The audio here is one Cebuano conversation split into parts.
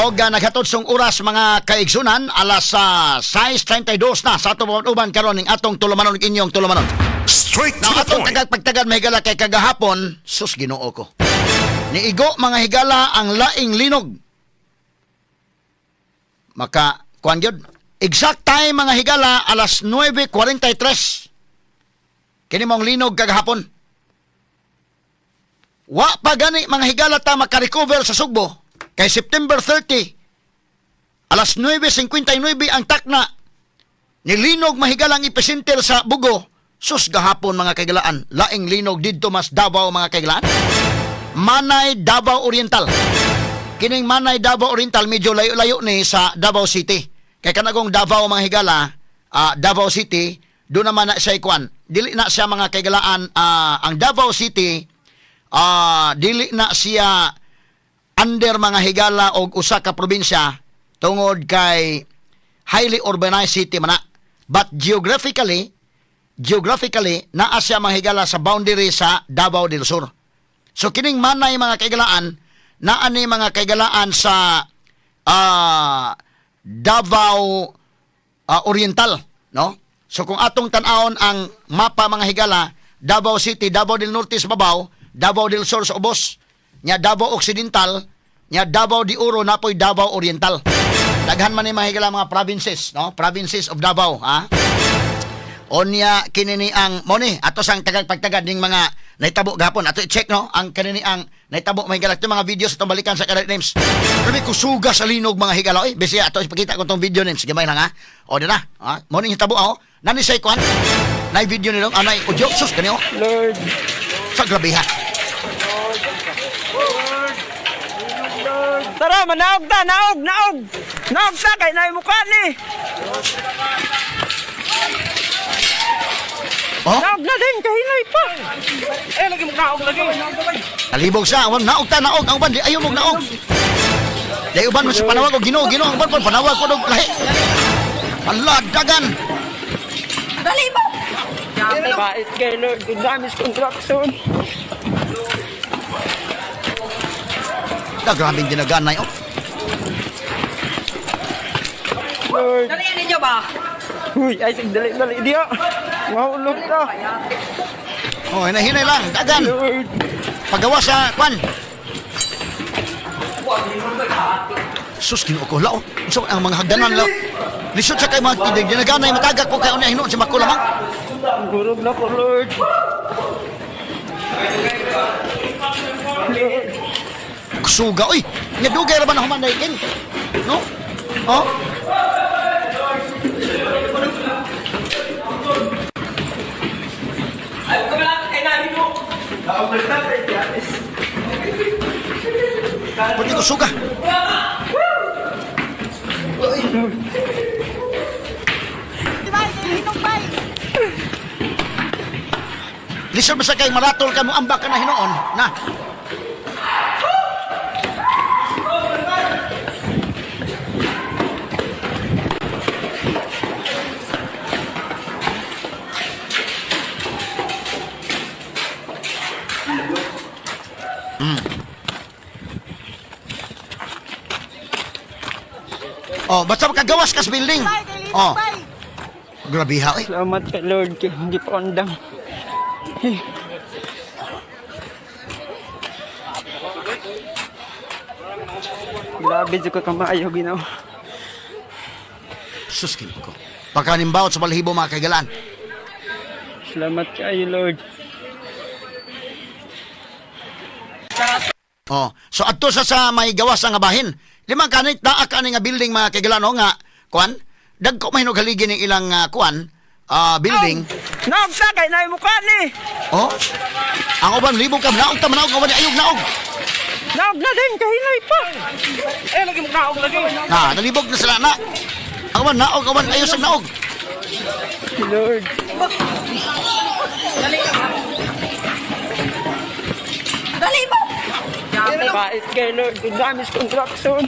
Og naghatod song oras, mga kaigsunan, alas sa 6:32 na sa atong uban karon ning atong tulumanon, inyong tulumanon. Straight to Now, the atong point. tagad pagtagad, mga higala, kay kagahapon, sus, Ginoo ko. Niigo, mga higala, ang laing linog. Maka, kuan gyud. Exact time, mga higala, alas 9:43. Kini mong linog kagahapon. Wa pa gani, mga higala, ta makarecover sa Sugbo kay September 30 alas 9:59 ang takna nilinog, mahigala, ang epicenter sa Bugo. Sus, gahapon, mga kaigalaan, laing linog didto mas Davao, mga kaigalaan. Manay, Davao Oriental. Kining Manay, Davao Oriental, medyo layo-layo ni sa Davao City. Kay kanagong Davao, mga higala, Davao City, doon naman na siya ikuan. Dili na siya, mga kaigalaan, ang Davao City, dili na siya under, mga higala, og usa ka probinsya tungod kay highly urbanized city man na. But geographically naa siya, mga higala, sa boundary sa Davao del Sur. So kining Manay, mga kaigalaan, naa ni, mga kaigalaan, sa Davao Oriental, no? So kung atong tan-awon ang mapa, mga higala, Davao City, Davao del Norte sa babaw, Davao del Sur sa ubos, nya Davao Occidental, nya Davao de Oro, napoy Davao Oriental. Daghan man ni, mga higala, mga provinces, no? Provinces of Davao, ha? Onya kinini ang mo ni ato sang tagag pagtagad ning mga nahitabo gahapon. Ato i-check, no, ang kanini ang nahitabo, mga higala, itong mga videos atong balikan sa kada names. Grabe kusuga sa linog, mga higala, oy. Bisi ato ipakita ko tong video names gamay lang, ha. O di na, ha, mo ni hitabo oh. Nani say kuan nay video nilo anay audio, sus, kani oh. Lord. Sa grabe ha. Tara, manaog ta, naog, naog. Naog ta kay nay mukha ni. Oh. Naog na din kahinay pa. Eh lagi mo naog lagi. Nalibog siya ang naog ta naog ang uban di ayo mo naog. Di uban mo sa panawag og Ginoo, Ginoo, ang uban pa panawag ko og lahi. Ala, dagan. Dali mo! Bait kay Lord, good damage construction. Da, grabing dinaganay oh. Lord. Dali ninyo ba? Uy, ay sige, dali dali diya. Mahulog ta. Oh, hinay-hinay lang, dagan. Lord. Pagawa sa kwan. Sus, Ginoo ko lao. So, ang mga hagdanan lao. Lisod sa kay mga tidig. Dinaganay, matagak ko kayo niya hinuon si Mako lamang. Gurog na ko, Lord. Lord. Suga, uy. Nga dugay ra ba na human king? No? Oh? Ay, kumala kay nani mo. Pwede ko suga. Di ba? Inom ba? Lisod ba sa kay maratol ka mo ambak ka na hinuon? Na. Oh, basta makagawas ka sa building. Oh, grabe ha, eh. Salamat kay Lord kay hindi pa andam. Eh. Grabe jud ko kamaayo, Ginoo. Sus, Ginoo ko. Pagkanimbawot sa balahibo, mga kaigalaan. Salamat kayo, Lord. Oh, so adto sa may gawas nga bahin. Limang kanit naa ka ani nga building, mga kaigalaan, no, nga kuan. Dagko may haligi ning ilang kuan building. Naog ta kay nay mukha ni. Oh. Ang uban libog ka naog ta manaog ang uban ayog naog. Naog na din kahinay pa. Eh lagi mo naog lagi. Na, nalibog na sila na. Ang uban naog, ang uban ayos ang naog. Lord. Dali mo! Bait kay Lord, good damage construction.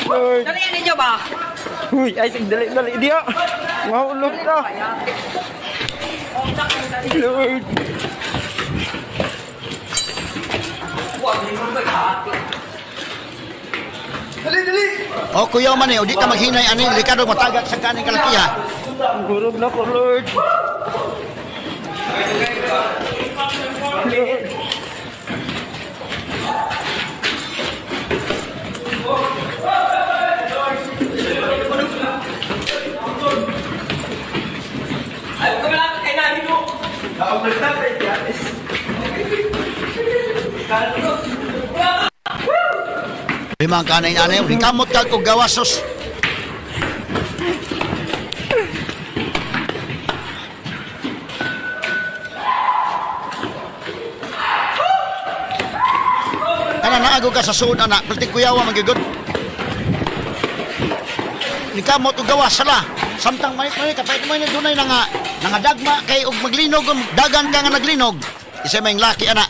Lord. Dali ninyo ba? Uy, ay sige, dali dali diya. Mahulog ta. Lord. O kuyaw man eh, o di ka maghinay ani, likado matagak sa kaning kalakiha. Gurog na ko, Lord. Lord. Limang kanay anay, di kamot ka og gawasos. Kana naago ka sa suod anak, perti kuyawa magigod. Ni kamot og gawas sala. Samtang manit manit kapait mo ni dunay na nga nangadagma kay og maglinog og dagan ka nga naglinog. Isa may laki ana.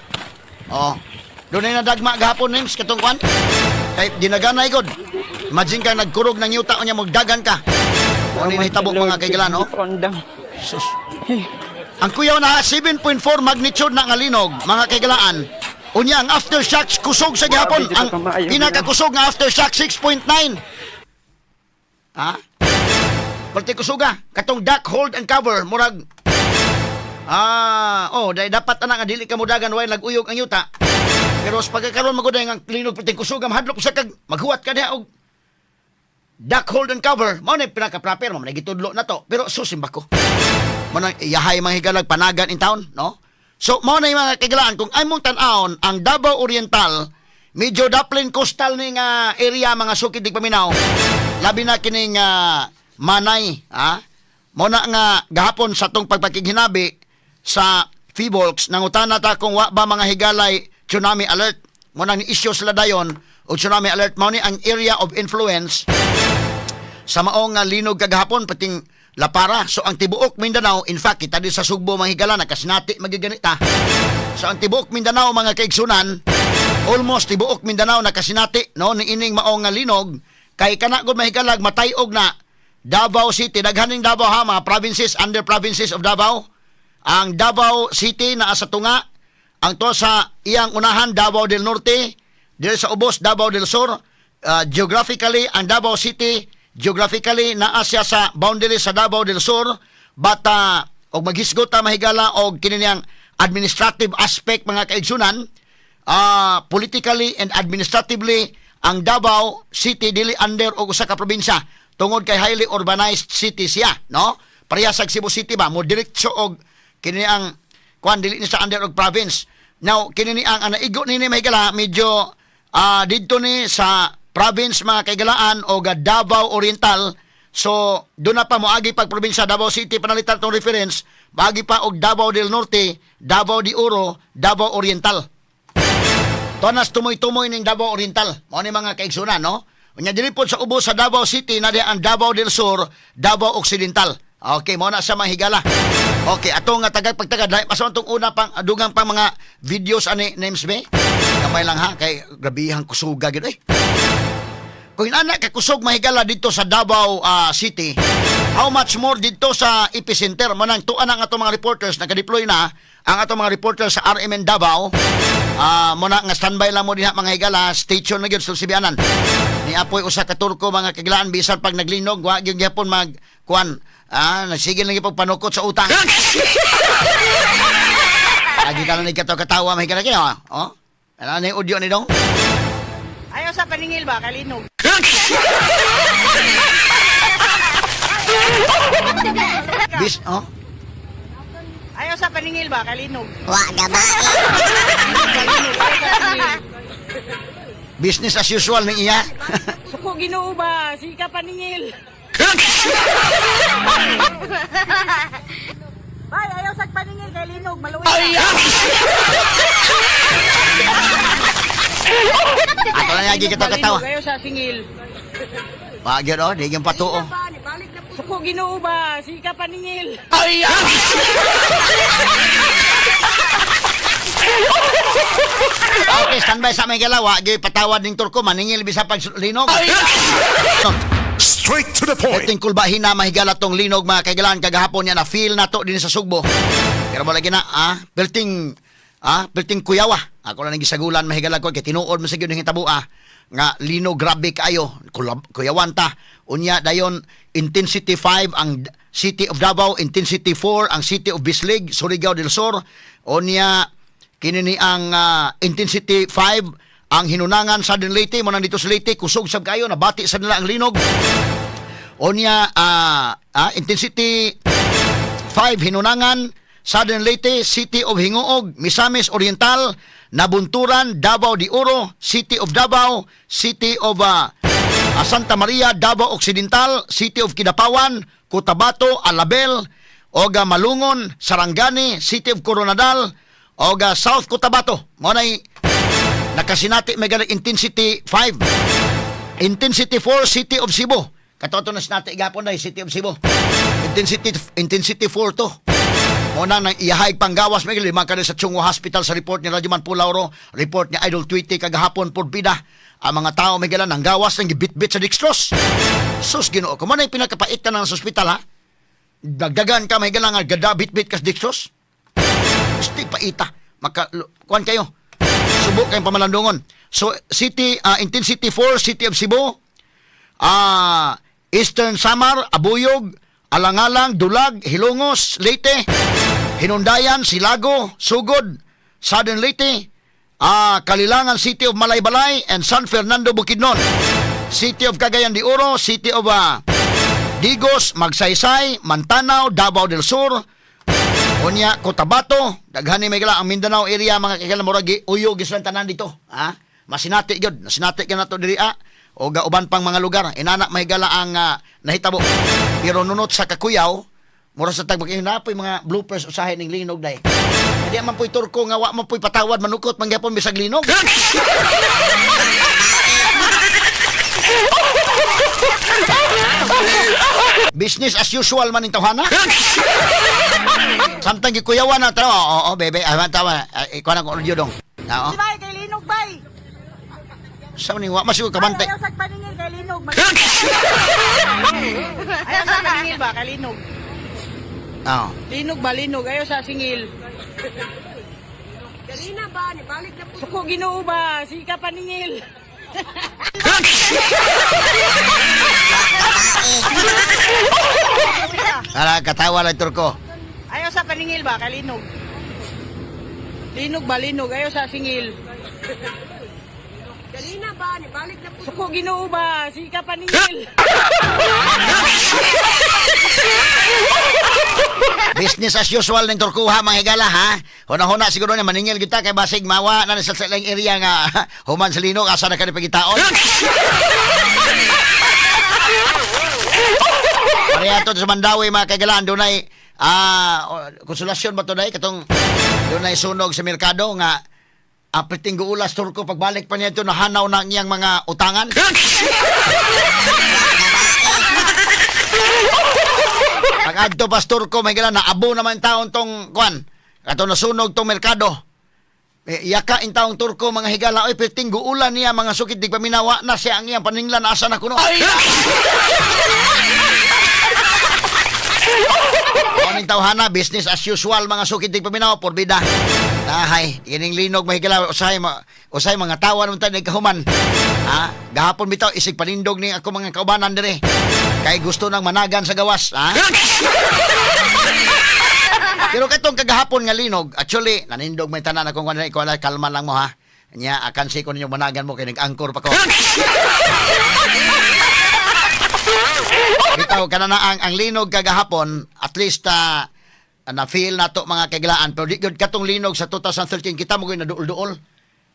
Oh. Dunay na dagma gahapon nims katong kwan. Kay dinaganay god. Imagine ka nagkurog ng yuta unya magdagan ka. Mo ni nahitabo mga kaigalan, oh. Kondang. Sus. Ang kuyaw na 7.4 magnitude na nga linog, mga kaigalaan. Unya ang aftershocks kusog sa gihapon. Grabe, Ang dito ka maayo, pinakakusog nga aftershock 6.9. Ha? Korte kusuga katong duck hold and cover murag oh, dahil dapat ana nga dili ka mudagan way naguyog ang yuta. Pero sa pagkakaroon magud ang linog perting kusuga mahadlok sa kag maghuwat ka diha og duck hold and cover. Mao na yung pinaka-proper mo, gitudlo na to. Pero susimba ko. Mao na iyahay mga higalag panagan in town, no? So mao na yung mga kaigalaan kung among tan-awon ang Davao Oriental, medyo daplin coastal ni nga area mga sukid di paminaw. Labi na kining Manay, ha? Mao na nga gahapon sa tong pagpakighinabi sa Phivolcs nangutana ta kung wa ba mga higalay tsunami alert. Mo nang issue sila dayon og tsunami alert mao ni ang area of influence sa maong nga linog kagahapon pating Lapara. So ang tibuok Mindanao, in fact, kita di sa Sugbo mga higala nakasinati magiganita. So ang tibuok Mindanao mga kaigsunan, almost tibuok Mindanao nakasinati no niining maong nga linog kay kana gud mahigalag matayog na Davao City, daghaning Davao ha, mga provinces under provinces of Davao. Ang Davao City naa sa tunga, ang to sa iyang unahan Davao del Norte, diri sa ubos Davao del Sur. Geographically ang Davao City geographically naa siya sa boundary sa Davao del Sur, but og maghisgot ta mahigala og kini niyang administrative aspect mga kaigsunan, politically and administratively ang Davao City dili under og usa ka probinsya tungod kay highly urbanized city siya, no? Pareha sa Cebu City ba mo diretso og kini ang kuan dili ni sa under og province. Now kini ni ang naigo nini mahigala medyo didto ni sa province mga kaigalaan o ga Davao Oriental. So doon na pa moagi pag probinsya Davao City panalitan tong reference, moagi pa og Davao del Norte, Davao de Oro, Davao Oriental. Tonas tumoy-tumoy ning Davao Oriental. Mao ni mga kaigsunan, no? Unya diri pod sa ubos sa Davao City na di ang Davao del Sur, Davao Occidental. Okay, mao na sa mga higala. Okay, ato nga tagag pagtagad lahi pa sa atong una pang dugang pang mga videos ani names be. Gamay lang ha kay grabihang kusuga gid eh. Kung inana ka kusog mahigala dito sa Davao City, how much more dito sa epicenter? Manang tuan ang atong mga reporters, naka-deploy na ang atong mga reporters sa RMN Davao. Muna nga standby lang mo dinha mga higala, station na gyud sa Sibianan. Ni apoy usa ka Turko mga kagilaan bisan pag naglinog, wa gyud gyapon mag kuan. Nasigil lang gyud panukot sa utang. Lagi ka lang ni katawa mga higala kaya, oh. Ano na yung audio ni dong? Ayaw sa paningil ba, kalinog. Bis, oh. Ayaw sa paningil ba, kalinog. Wa gabae. Kalinog, ayaw sa paningil. Business as usual ni iya. Suko Ginoo ba, sika paningil. Bay, ayaw sa paningil kay linog, maluwi. Ay! Ato na yagi kita katawa. Ayaw sa singil. Wag yun, oh, di yung patuo. Suko Ginoo ba, sika paningil. Okay, standby sa may galaw. Wag yun, patawad ning Turko, maningil bisa pag linog. No, Straight to the point. Iting kulbahin na mahigala tong linog mga kaigalan kagahapon niya na feel na to din sa Sugbo. Pero wala gina, perting perting kuyawa. Ako lang gisagulan, mahigala ko kay tinuod man sa gyud hitabo nga lino grabe kaayo, kuyawan ta. Unya dayon intensity 5 ang City of Davao, intensity 4 ang City of Bislig, Surigao del Sur. Unya kini ni ang intensity 5 ang Hinunangan, Southern Leyte, mo nandito sa Leyte, kusog sab kayo, nabati sa nila ang linog. Unya intensity 5 Hinunangan, Southern Leyte, City of Gingoog, Misamis Oriental, Nabunturan, Davao de Oro, City of Davao, City of Santa Maria, Davao Occidental, City of Kidapawan, Cotabato, Alabel, og Malungon, Sarangani, City of Koronadal, og South Cotabato. Mao nay nakasinati may ganang intensity 5. Intensity 4, City of Cebu. Kato to na sinati gapon na City of Cebu. Intensity 4 to. Mo na nang iyahay panggawas may lima ka sa Chungwa Hospital sa report ni Radyoman Pulauro, report ni Idol Tweety kagahapon porbida. Ang mga tao may gala nang gawas nang gibitbit sa dextrose. Sus, Ginoo ko, mo na yung pinakapait ka na sa ospital ha. Dagdagan ka may gala nga gada bitbit ka sa dextrose. Gusto paita. Maka, kuan kayo. Subo kayong pamalandungon. So, Intensity 4, City of Cebu, Eastern Samar, Abuyog, Alangalang, Dulag, Hilongos, Leyte, Hinundayan, Silago, Sugod, Southern Leyte, Kalilangan, City of Malaybalay, and San Fernando, Bukidnon. City of Cagayan de Oro, City of Digos, Magsaysay, Mantanao, Davao del Sur, unya Cotabato, daghan ni may ang Mindanao area mga kakala murag uyog gis lang tanan dito, ha? Masinati gyud, nasinati gyud nato diri o uban pang mga lugar. Inana may gala ang nahitabo. Pero nunot sa kakuyaw, mura sa tag napoy mga bloopers usahay ning linog day. Di man po'y Turko nga wa man po'y patawad manukot mangyapon bisag linog. Business as usual man ning tawhana. Samtang gikuyawan na tao, oo, oo, bebe, ah, tawa, ikaw na kung audio dong. Oo. Bay, kay linog bay. Sa ni wa masiguro kabantay. Ay, ayaw sa paningil kay linog. Ayaw sa paningil ba kay linog. Oo. Linog ba linog ayaw sa singil. Suko Ginoo ba sika paningil. Ara katawa lang Turko. Ayaw sa paningil ba kay linog. Linog ba linog ayaw sa singil. Suko Ginoo ba sika paningil. Business as usual ning Turkuha mga higala ha. Huna-huna siguro niya maningil kita kay basig mawa na sa ilang area nga human sa linog asa na ka ni pagitaon. Pareha to sa Mandawi mga kagalaan dunay konsolasyon ba to day katong dunay sunog sa merkado nga apriting guulas Turko pagbalik pa niya ito nahanaw na ang iyang mga utangan. Pag adto pastor ko may gala naabo naman taon tong kuan. Kato nasunog tong merkado. Eh, yaka in taong Turko mga higala oy perting guulan niya mga sukit di paminawa na siya ang iyang paninglan asa na kuno. Morning tawhana, business as usual mga sukit di paminawa porbida. Tahay, kining linog mga higala usahay usahay mga tawa naman tayo nagkahuman. Ha? Gahapon bitaw isig panindog ni ako mga kaubanan dire. Kay gusto nang managan sa gawas, ha? Pero katong kagahapon nga linog, actually, nanindog may tanan akong kuan ikaw na kalma lang mo ha. Nya akan si ko ninyo managan mo kay nag-angkor pa ko. Bitaw kana na ang linog kagahapon, at least na feel nato mga kaglaan pero di gyud katong linog sa 2013 kita mo gyud naduol-duol.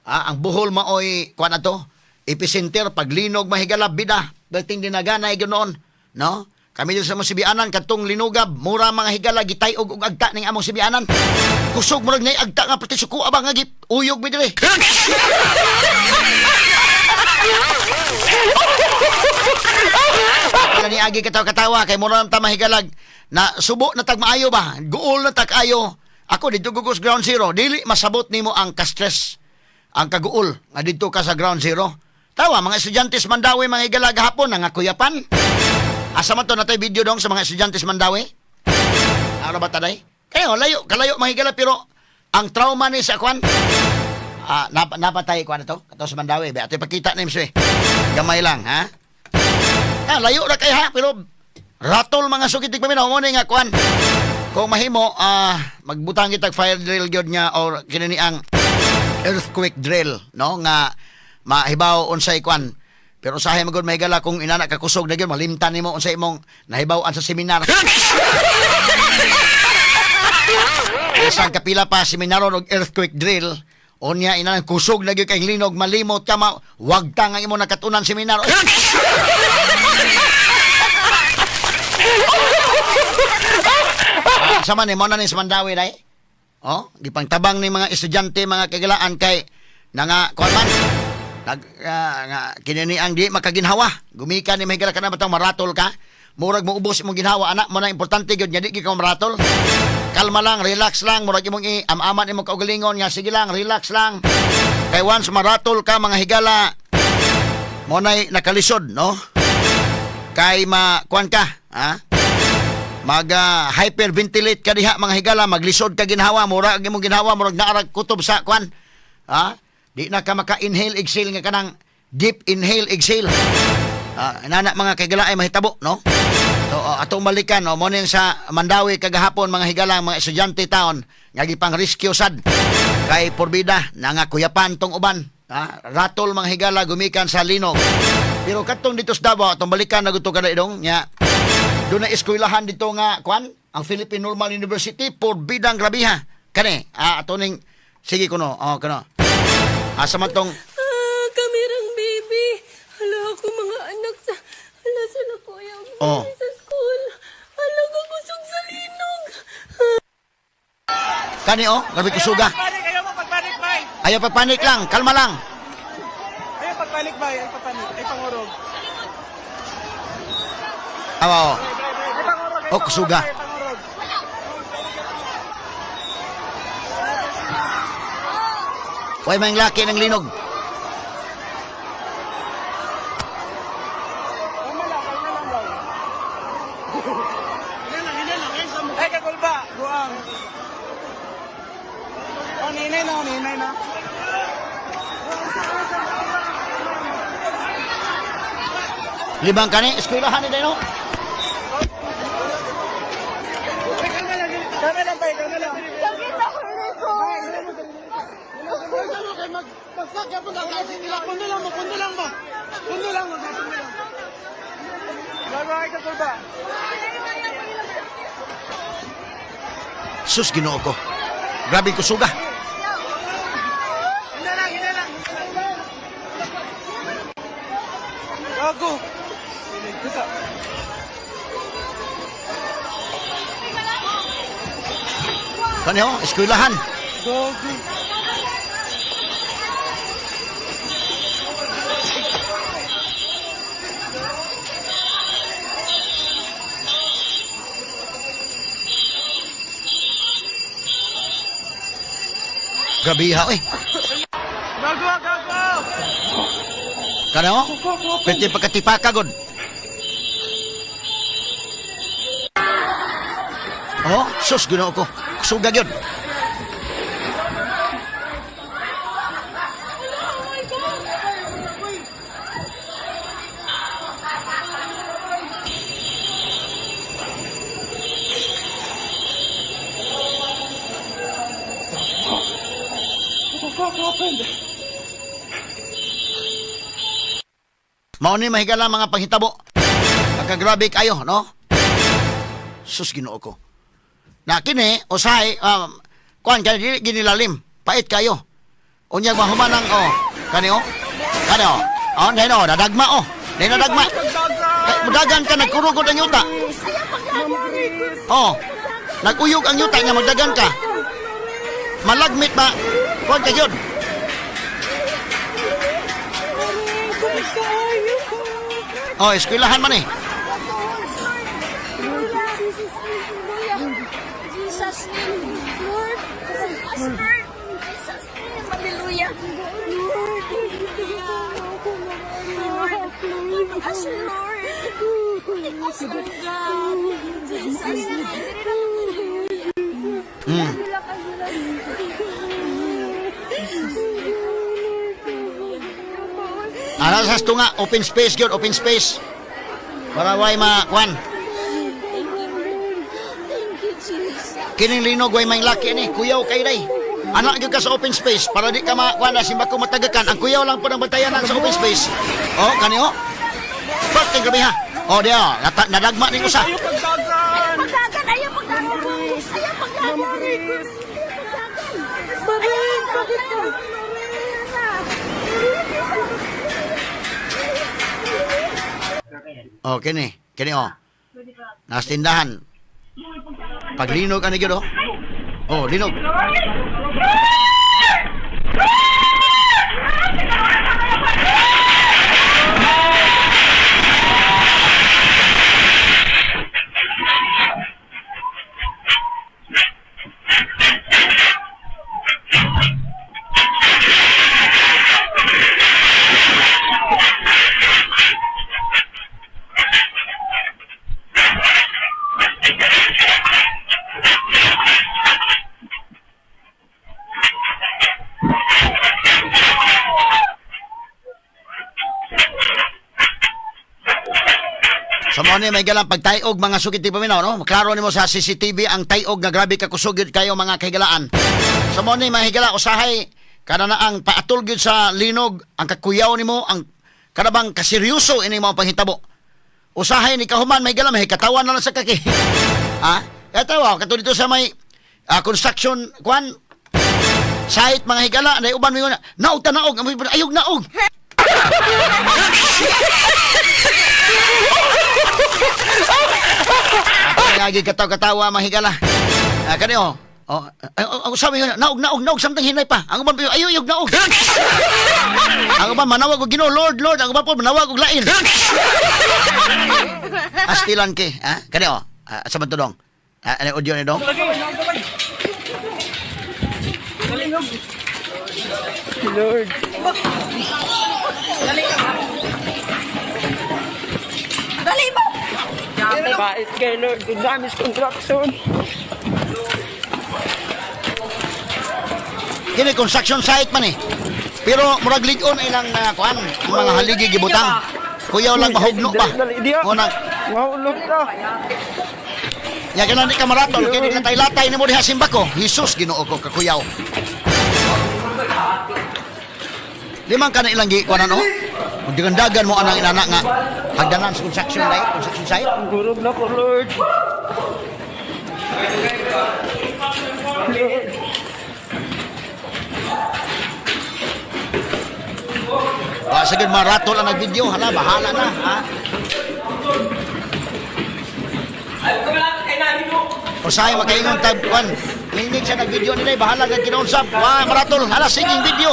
Ang Bohol maoy kuan ato epicenter pag linog mahigala bida dating dinaganay gyud noon, no? Kami dito sa among sibianan katong linugab mura mga higala gitay-og og agta ning among sibianan. Kusog murag nay agta nga pati suko abang nga gip uyog mi diri. Kani agi katawa-katawa kay mura ta mahigalag na subo na tag maayo ba guol na tag ayo. Ako didto gugos ground zero, dili masabot nimo ang ka-stress, ang kaguol nga didto ka sa ground zero. Tawa mga estudyante sa Mandaue mga higala gahapon nangakuyapan. Asa man to natay video dong sa mga estudyante sa Mandaue? Ano ba taday? Kayo, layo, kalayo mga higala, pero ang trauma ni sa kwan, napatay kwan ito, kato sa Mandawi, ba, ato ipakita ni eh. Gamay lang, ha? Ah, layo ra kay ha, pero ratol mga sukit paminaw mo ni nga kwan. Kung mahimo, magbutang kitag fire drill gyud nga or kini ni ang earthquake drill, no, nga mahibaw unsay kwan. Pero usahay magud may gala kung inana ka kusog na gyud malimtan nimo unsay imong nahibaw-an sa seminar. Isang kapila pa seminaro og earthquake drill. Unya ina kusog na gyud kay linog malimot ka ma wagtang ang imong nakatunan seminar. Sama ni mo na ni sa Mandawi dai. Oh, gipangtabang ni mga estudyante mga kagilaan kay nanga kuan man nag nga kini ni ang di makaginhawa. Gumikan ni mahigala ka na batang maratol ka. Murag mo ubos imong ginhawa anak mo na importante gyud nga di gyud ka maratol. Kalma lang, relax lang, murag imong i-amaman imong kaugalingon nga sige lang, relax lang. Kay once maratol ka mga higala, mo nay nakalisod, no? Kay ma kuan ka, ha? Mag hyperventilate ka diha mga higala, maglisod ka ginhawa, mura ang imong ginhawa, murag naarag kutob sa kuan. Ha? Di na ka maka-inhale exhale nga kanang deep inhale exhale. Inana mga kagala ay mahitabo, no? So, atong balikan, no, mo ning sa Mandawi kagahapon mga higala, mga estudyante taon nga gipang rescue sad kay porbida na nga kuyapan tong uban. Ha? Ratol mga higala gumikan sa linog. Pero katong dito sa Davao, atong balikan na gusto kada idong nya. Doon na eskwelahan dito nga kwan, ang Philippine Normal University porbidang grabiha. Kani, ato ning sige kuno, oh kuno. Asa man tong Ah, kamirang baby. Hala ako mga anak sa... Hala sila kuya. Oh. Sa school. Hala kakusog sa linog. kani oh, grabe kusuga. Panic, ayaw mo pagpanik, bay. Ayaw pa panik lang, kalma lang. Ayaw pagpanik, bay. Ayaw pagpanik. Ay pangurog. Awa oh. Ay pangurog. Ay Oh, kusuga. Ay pangurog. Way may laki ng linog. Kalma lang, kalma lang, bay. Ay, kakulba. Guang. Oh, ninay na, oh, ninay na. Libang kani, eskwelahan ni Dino. Ay, kalma lang. Kalma lang, bay. Kalma lang. Sakit ako likod. Pundo lang mo, pundo lang mo. Pundo lang mo, pundo lang. Gago, ay kakulba. Sus Ginoo ko. Grabe kusuga. Hina lang, hina lang. Gago. Gusto. Kani oh, eskwelahan. Gago. Grabe ha, oy. Gago, gago. Kani oh. Pwede pagkatipaka god. Oh, sus Ginoo ko. Kusuga gyud. What the fuck happened? Mao ni mahigala mga panghitabo. Pagkagrabe kayo, no? Sus Ginoo ko. Na kini usahay kuan kani dili ginilalim, pait kayo. Unya mahuman ang oh, kani oh. Kani oh. Oh, dahil oh, nadagma oh. Dahil nadagma. Kay mudagan ka nagkurugod ang yuta. Oh. Naguyog ang yuta nga magdagan ka. Malagmit ba? Kuan ka gyud. Oh, eskwelahan man eh. Jesus name, Lord. Us, Lord. Jesus name, hallelujah. Lord. Lord. Us, Lord. Us, Lord God. Jesus name. Ana sa tunga, open space gyud, open space. Para way ma kwan. Thank you, Lord. Thank you, Jesus. Kining linog way may laki ni, kuyaw kay day. Anak gyud ka sa open space para di ka makuan na simba ko matagakan. Ang kuyaw lang po ng bantayanan sa open space. Oh, kani oh. Bakit grabe ha? Oh, diya, nadagma ning usa. Ayaw pagdagan! Pagdagan! Ayaw pagdagan! Ayaw pagdagan! Bakit? Bakit ka? Oh, kini, kini oh. Nas tindahan. Paglinog ani gyud oh. Oh, linog. Sa mo ni may galang pagtayog mga sukit ti paminaw no. Klaro nimo sa CCTV ang tayog nga grabe ka kusog gyud kayo mga kahigalaan. Sa mo ni mga higala usahay kada na ang paatol gyud sa linog ang kakuyaw nimo ang kada bang kaseryoso ini mga panghitabo. Usahay ni kahuman may gala may katawan na lang sa kaki. Ha? Katawa kato dito sa may construction kwan site mga higala na uban mo naog ta naog ayog naog. Lagi katawa-katawa mahigala. Ah, kani oh. Oh, ay, oh, oh, sabi nga, naog, naog, naog, samtang hinay pa. Ang uban pa, ayo, ayog, naog. Ang uban, manawag og Ginoo, Lord, Lord. Ang uban po, manawag og lain. Astilan ke, ha? Kani oh. Ah, sa man to dong? Ah, ano audio ni dong? Lord. Dali ba? Bait kay Lord. Good damage construction. Kini construction site man eh. Pero murag lig-on ilang kuan, ang mga haligi gibutang. Kuyaw lang mahugno pa. Dali, dali, diya. Muna, Mahulog ka. ya kana di ka maratol kay di latay-latay nimo diha simbako. Jesus Ginoo ko kakuyaw. Limang ka na ilang gi kuan ano? Magdagandagan mo anang inana nga hagdanan sa construction site, construction site. Gurog na ko, Lord. Lord. Wa sige maratol ang nagvideo, hala bahala na ha. Usahay makaingon tag kuan. Minig siya nagvideo nila, bahala kag kinausap. Wa maratol, hala singing video.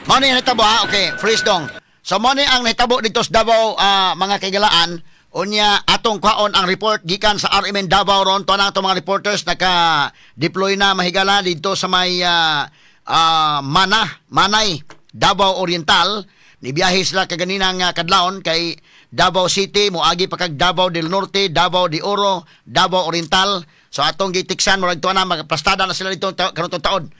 Mao ni nahitabo ha, okay, freeze dong. So mao ni ang nahitabo dito sa Davao mga kaigalaan. Unya atong kwaon ang report gikan sa RMN Davao ron to na atong mga reporters naka-deploy na mahigala dito sa may Mana, Manay, Davao Oriental. Nibiyahe sila kaganinang kadlawon kay Davao City, moagi pa kag Davao del Norte, Davao de Oro, Davao Oriental. So atong gitiksan murag tuwa na magplastada na sila dito karon taon.